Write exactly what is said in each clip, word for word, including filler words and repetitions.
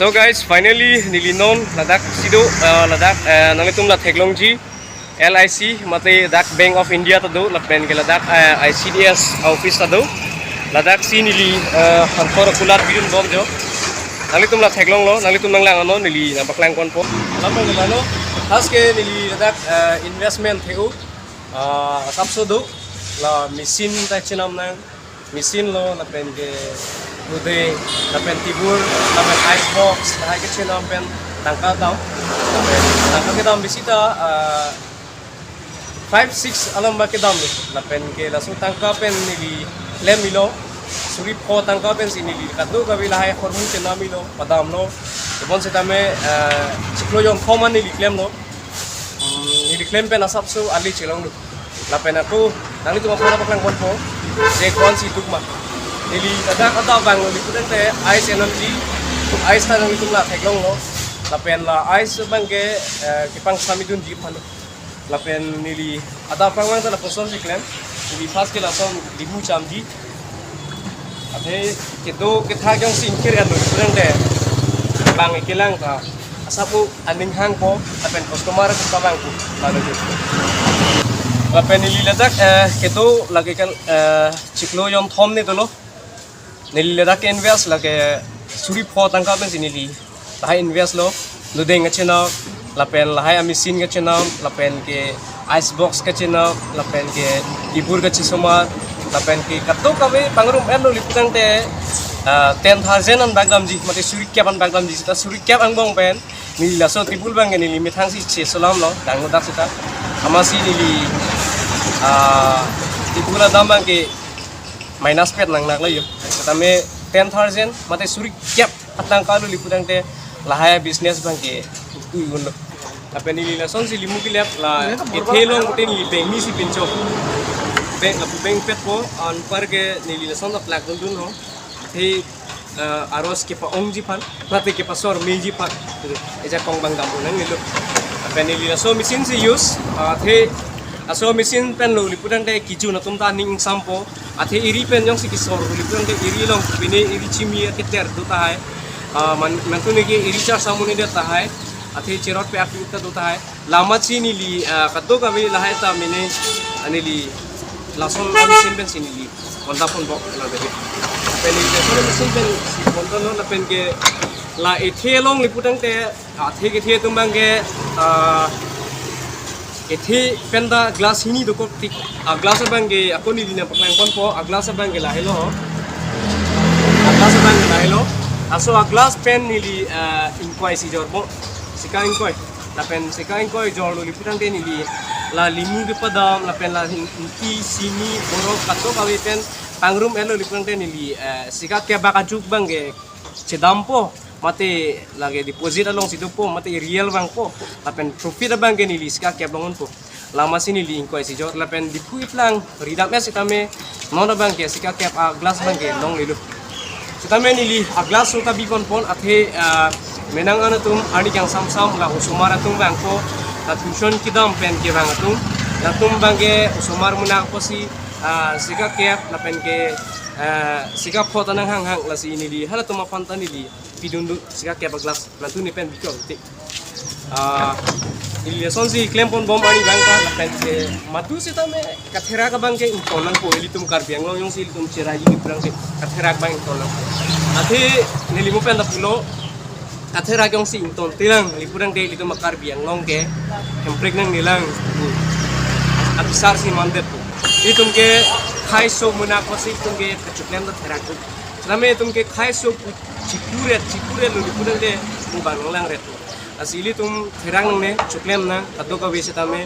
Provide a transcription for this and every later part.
So guys, finally neli non ladak si do, uh, ladak, uh, nanglitum la theklongji L I C mate dak Bank of India ta do, lapen ke ladak, uh, I C D S office ta do. Ladak si neli, uh, Hangkhor akulat bidun bom jo. Nanglitum la theklonglo, nanglitum nanglang ano, neli nangpaklang ponpo. Lapen ke lalo, haske neli ladak, uh, investment the-o, uh, asapso do, la machine ta chenam nang, machine lo, lapen ke lodeng, lapen tebur, lapen ice box, lahai kechenam pen tangka dam. Lapen tangka kedam besi ta, ah, five, six along ba kedam lo. Lapen ke laso tangka pen neli klem-ilo, suri pho tangka pensi neli kadokave lahai ahormu chenam-ilo, padamlo. Tebon setame, ah, chiklo jonthom an neli klemlo. Hmm, neli klem pen asapso ali chelonglo. Lapen ako nanglitum aphan nangpaklang ponpo je ko-ansi duk ma. Neli ladak adap abang neli pudente ice energy, ice ta nanglitum la theklonglo. Lapen la ice abang ke, eh, kepangsam-idunji aphan. Lapen neli adap abang abang ta lapuson si klem. Neli first ke lason limu chamji. Athe kedo kethak jongsi ingkir kan lo, pudente bang kelang ta asap aning hangpo, lapen customer ta bang pu lalu. Lapen neli ladak, eh, kedo lake kan, eh, chiklo jonthom ni dolo. Neli ladak ke invest lake suri pho tangka pensi neli lahai invest lo, lodeng kachenam, lapen lahai a-machine kachenam, lapen ke ice box kachenam, lapen ke tebur kachesomar, lapen ke kadokave pangrum-etlo neli pudente, ah, ten thousand an bak damji, mate suri kep an bak damji, seta suri kep angbong pen neli laso tebur abang ke neli methang si chesolamlo, dang udak seta. Amatsi neli, ah, tebur adam abang ke minus pet nang nak layo. Setame ten thousand mate suri kep atangka lo neli pudente lahai business abang ke tui unlo. Lapen neli lasonsi limu kelep la kethe along pute neli beng ni si pinchok. Beng, lapu beng petpo, anpar ke neli lason ta plak dundun ho. Athe, eh, aros kepa-ongji aphan, mate kepasor meji aphan. Ejakong abang dam unang nilo. Lapen neli laso machine si use, athe laso machine pen lo neli pudente kejun atum ta aning ingsampo. Athe eri pen jongsi kesor lo neli pudente eri along pine eri chimi aketer do tahai. Ah, man, mantu neke eri char samun edet tahai. Athe cherot pe akli ta do tahai. Lamatsi neli, ah, kadokave lahai ta mene, ah, neli lason a-machine pensi neli ponta ponbom la dei. Pen neli lason a-machine pensi ponta lo lapen ke la ethe along neli pudente, ah, athe kethe atum abang ke, ah, ethe pen ta glass hini dokok tik. A-glass abang ke ako neli nangpaklang ponpo, a-glass abang ke lahelo. A-glass abang ke lahelo. Laso a-glass pen neli, ah, ingkoi si jorpo. Sika ingkoi. Lapen sika ingkoi jorlo neli pudente neli la limu kepadam, lapen la hin-, hingki, sini, borok, kadokave pen pangrum-etlo neli pudente neli, eh, sika kep bak ajok abang ke chedampo, mate lake deposit alongsi dopo, mate real abangpo, lapen profit abang ke neli sika kep long unpo. Lamatsi neli ingkoi si jor, lapen Diphu iplang ridam-et setame non abang ke sika kep a-glass abang ke longlelo. Setame neli a-glass so ta bi ponpon, athe, ah, menang an atum arni kangsamsam la osomar atum abangpo, la tuition kedam pen kevang atum, latum abang ke osomar munak apotsi, ah, sika kep lapen ke, ah, sika pho ta nang hanghang, lasi neli halatum aphan ta neli pidundu sika kep a-glass. Mantu ne pen bikok te. Ah, neli lasonsi klem ponbom arni abang ta, lapen ke mantu setame katherak abang ke ington nangpo, ilitum Karbi Anglong jongsi ilitum cheraiji neli pudente katherak abang ington nangpo. Athe neli mo pen ta pulo, katherak jongsi ingtonte lang neli pudente ilitum Karbi Anglong ke hemprek nangne lang pu abisar si mandetpo. Ilitum ke khei so munak apotsi ilitum ke kachoklem ta therak pu. Setame ilitum ke khei so pu chikuret, chikuret lo neli pudente pu bang nanglang ret. Lasi ilitum therak nangne, choklem nang, kadokave setame,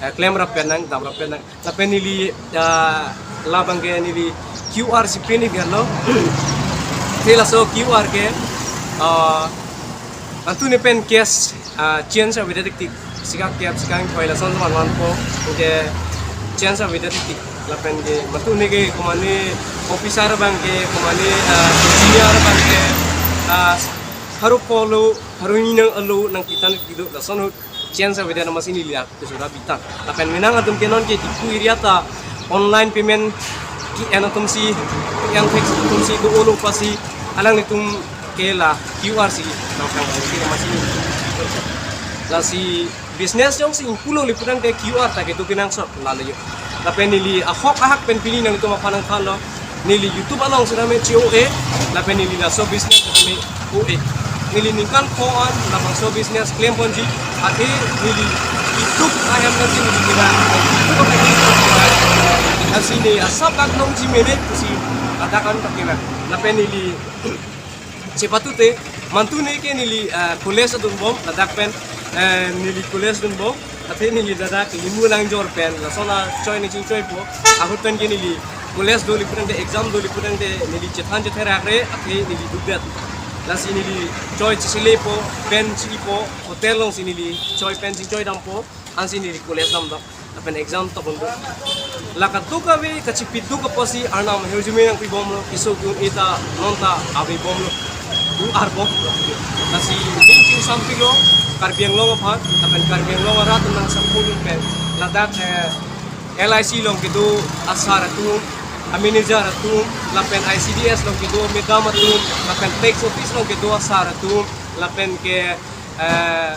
eh, klemrap pen nang, damrap pen nang. Lapen neli, ah, labang ke neli Q R si pin ni lo. Athe laso Q R ke, ah, mantu ne pen cash, ah, change avedet tik tik. Sika kep, sika ingkoi lason man manpo. Ke change avedet tik tik. Lapen ke mantu neke komane officer abang ke, komane, ah, engineer abang ke, ah, haru polo, haru ni nang alo nangpitan kido lason ahut change avedet amatsi neli la kusura bitan. Lapen menang atum ke non ke Diphu area ta online payment ke-en atumsi, ke-en thek atumsi do-olo apotsi alanglitum Ke la Q R si nangkang si masi. Lasi business jongsi ingpulo le putangte Q R ta kedo kenangsot lalo yo. Lapen neli ahok ahak pen pini nangtum aphan nangthanlo. Neli YouTube along setame C O A, lapen neli laso business setame O A. Neli ningkan ko-an labangso business klemponji, athe neli YouTube ahem nangji neli kira. YouTube ahem nangji neli kira. Lasi ne asap lak nangji mene pusi adak an pakira. Lapen neli chepatute, mantu ne ke neli, ah, college adunbom, ladak pen, eh, neli college dunbom, athe neli ladak limu langjor pen, lason achoi ne chingchoipo, ahut pen ke neli college do le putangte, exam do le putangte, neli chethan chetherakre, athe neli dukdet. Lasi neli choi cheselepo, pen chipo, hotel alongsi neli choi pen chingchoi dampo, ansi neli college damdam. Lapen exam topon do. La kadokave kachipiduk apotsi Arnam ahirjume nangpibomlo, keso gun eta nonta avebomlo. U arbom. Lasi ning chingsampiklo Karbi Anglong aphan, lapen Karbi Anglong arat nang sampulin pen. Ladak, eh, L I C along kedo asar atum, a manager atum, lapen I C D S along kedo madam atum, lapen tax office along kedo asar atum, lapen ke, eh,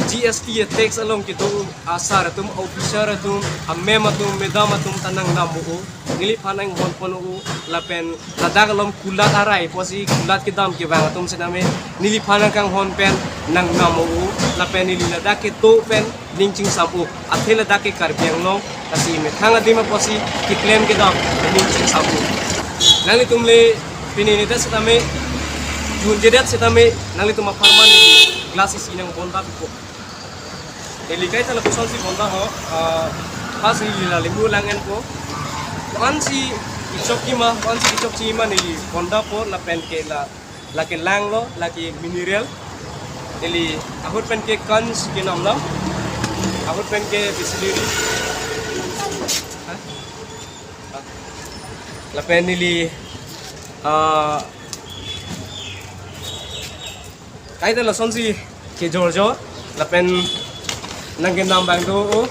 G S T a tax along kedo asar atum, officer atum, a ma'am atum, madam atum ta nangnam-o. Neliphan nanghonpon-o, lapen ladak along kulat arai apotsi kulat kedam kevang atum setame neliphan nangkanghon pen nangnam-o, lapen neli ladak kedo pen ning chingsam-o. Athe ladak ke Karbi Anglong, lasi methang adim apotsi keklem kedam ning chingsam-o. Nanglitum le pini nedet setame, junjedet setame, nanglitum apharman glass isi nangbonda pipo. Neli kaita lapusonsi bonda ho, ah, pas neli la limu lang-enpo. Ansi kechokji ma, ansi kechokji ma neli bondapo lapen ke la, lake langlo, lake mineral. Neli ahut pen ke kans kenamlo. Ahut pen ke bisleri. Ha? Lapen neli, ah, kaita lasonsi kejorjor, lapen nangkenam abang do-o.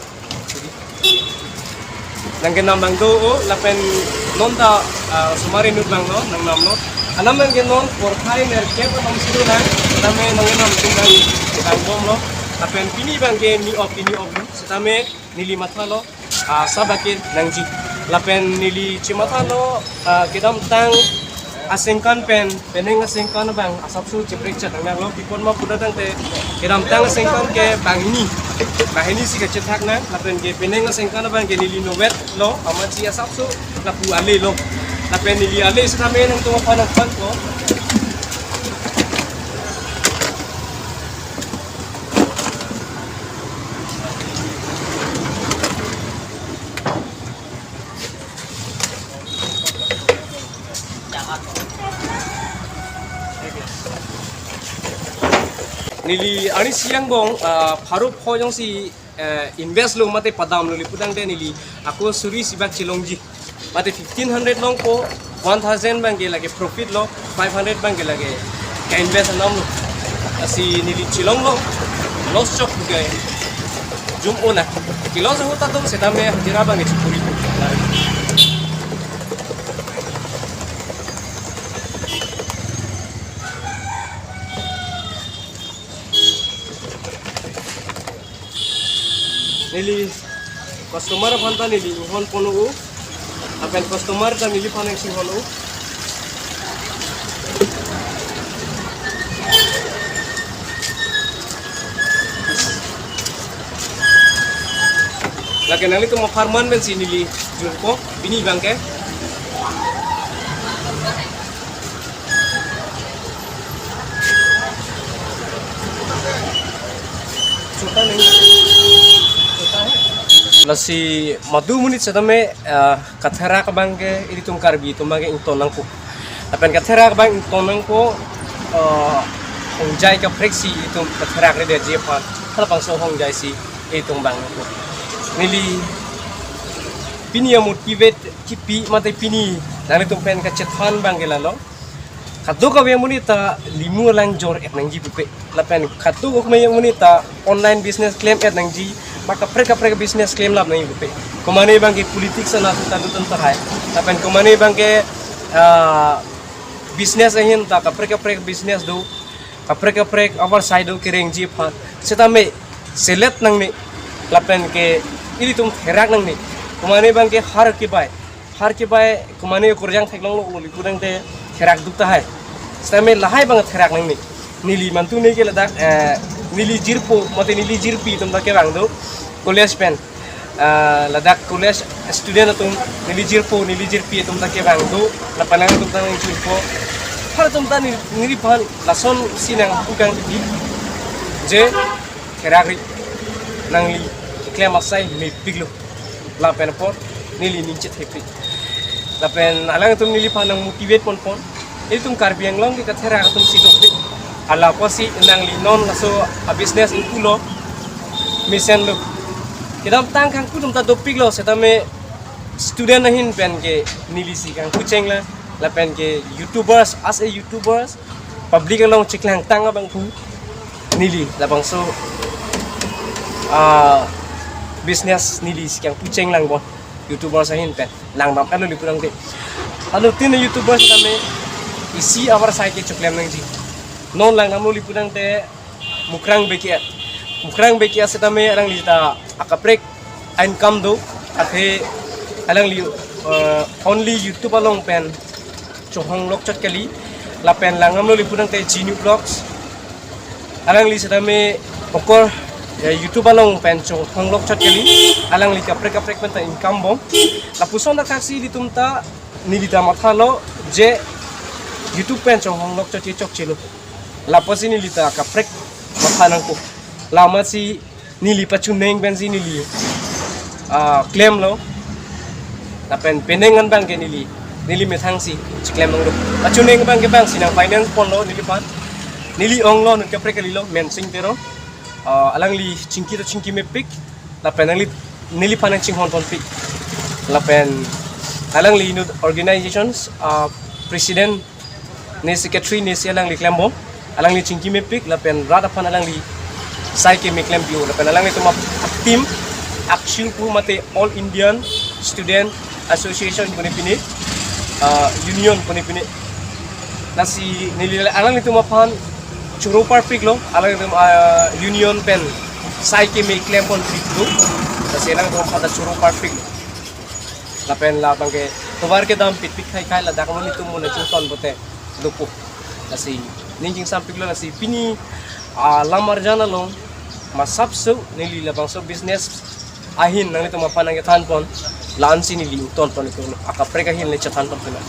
Nangkenam abang do-o, lapen nonta, ah, osomar inut abang lo, nangnamlo. Alam abang ke non porthai nerkep alam sido nang, setame nangkenam atum abang, abang bomlo. Lapen pini abang ke ni-op, pini op lo, setame neli mathalo, ah, asap ke nangji. Lapen neli chemathalo, ah, kedamtang asengkan pen, penang asengkan abang asapso cheprek chat nangnanglo, pipon ma puda tangte, kedamtang asengkan ke banghini, banghini si kachethak nang, lapen ke penang asengkan abang ke neli novet lo, amatsi asapso lapu ale lo. Lapen neli ale setame nangtum aphan nangphanpo. Neli arnisi angbong, ah, pharo pho jongsi, eh, invest lo mate padamlo le putangte neli ako suri isi bak chelongji. Mate fifteen hundred longpo, one thousand abang ke lake profit lo, five hundred abang ke lake ka-invest alam lo. Lasi neli chelonglo, loss chok ke jum ona. Ke loss ahut atum setame hajira abang ke chepuri po. Neli customer aphan ta neli inghonpon-o, lapen customer ta neliphan nangchinghon-o. Lake nanglitum apharman pensi neli junpo, pini abang ke. Lasi madu monit setame, eh, katherak abang ke ilitum Karbi atum abang ke ington nangpo. Lapen katherak abang ington nangpo, eh, hongjai kaprek si ilitum katherak redetji aphan, halabangso hongjai si ilitum vang nangpo. Neli pini amotivate kipi mate pini nanglitum pen kachethan abang ke lalo. Kadokave amonit ta limu alangjor et nangji pupe. Lapen kadokave amonit ta online business klem et nangji, ba kaprek kaprek business klem lap nangji pupe. Komane abang ke politics ana tuta dutun tahai. Lapen komane abang ke, ah, Business ahin ta kaprek kaprek business do, kaprek kaprek avarsai do kerengji aphan. Setame selet nangne, lapen ke ilitum therak nangne. Komane abang ke har kebai, har kebai komane kurjang theklonglo uli kurang te therak duk tahai. Setame lahai abang therak nangne. Neli mantu ne ke ladak, eh, neli jirpo mate neli jirpi atum ta kevang do college pen. Ah, ladak college student atum, neli jirpo neli jirpi atum ta kevang do, lapen alangtum ta nang jirpo. Har atum ta neli, neliphan lasonsi nangpu kangdi je therak ri, nangli keklem asai mepiklo, lapen apor neli ning chethepik. Lapen alangtum neliphan nang motivate ponpon. Itum Karbi Anglong ke katherak atum si dopik. Hala apotsi nangli non laso a business ingpulo, mesenlo. Kedamtang kangpu atum ta dopiklo, setame student ahin pen ke nelisi kangpu chenglang, lapen ke YouTubers, as a YouTubers, public along cheklangtang abangphu neli labangso, ah, business nelisi kangpu chenglangbom YouTubers ahin pen. Langdam alo li pudang te. Alo tin YouTubers kami isi avarsai ke choklem nangji. Non langdamlo li pudang te Mukrang B K S. Mukrang B K S setame alangli ta akaprek income do, athe alangli, eh, only YouTube along pen chonghong lokchot kali, lapen langdamlo li pudang te Genu Vlogs. Alangli setame okor, eh, YouTube along pen chonghong lokchot kali, alangli kaprek kaprek pen ta income bom. Lapuson ta kaksi ilitum ta neli ta mathalo je YouTube pen chonghong lokchot ke chokchelo. Lapotsi neli ta kaprek matha nangpo. Lamatsi neli pachuneng pensi neli, ah, klemlo. Lapen penang an abang ke neli, neli methangsi cheklem nanglo. Pachuneng abang ke abangsi nang finance ponlo neliphan. Neli onglo, non kaprek kalilo, Mensing Teron. Ah, alangli chingki ta chingki mepik. Lapen alangli neliphan nang chinghon ponpik. Lapen alangli inut organizations, ah, president ne secretary ne si alangli klembom, alangli chingki mepik, lapen rat aphan alangli sai keme klem pi-o, lapen alanglitum a-, a-team, ACSU pu mate All Indian Student Association pune pine, ah, Union pune pine. Lasi neli alanglitum aphan choro parpiklo, alanglitum, ah, union pen sai keme klem ponpiklo, lasi alanglitum aphan ta choro parpiklo. Lapen labang ke tovar kedam pitpik khaikhai ladak amonit atum mo nangchington pote dopo. Lasi ning chingsampiklo, lasi pini, ah, lam arjan along masapso neli labangso business ahin nanglitum aphan nangkethan pon, la-ansi neli ington pon pu, akaprek ahin le chethan pon pina.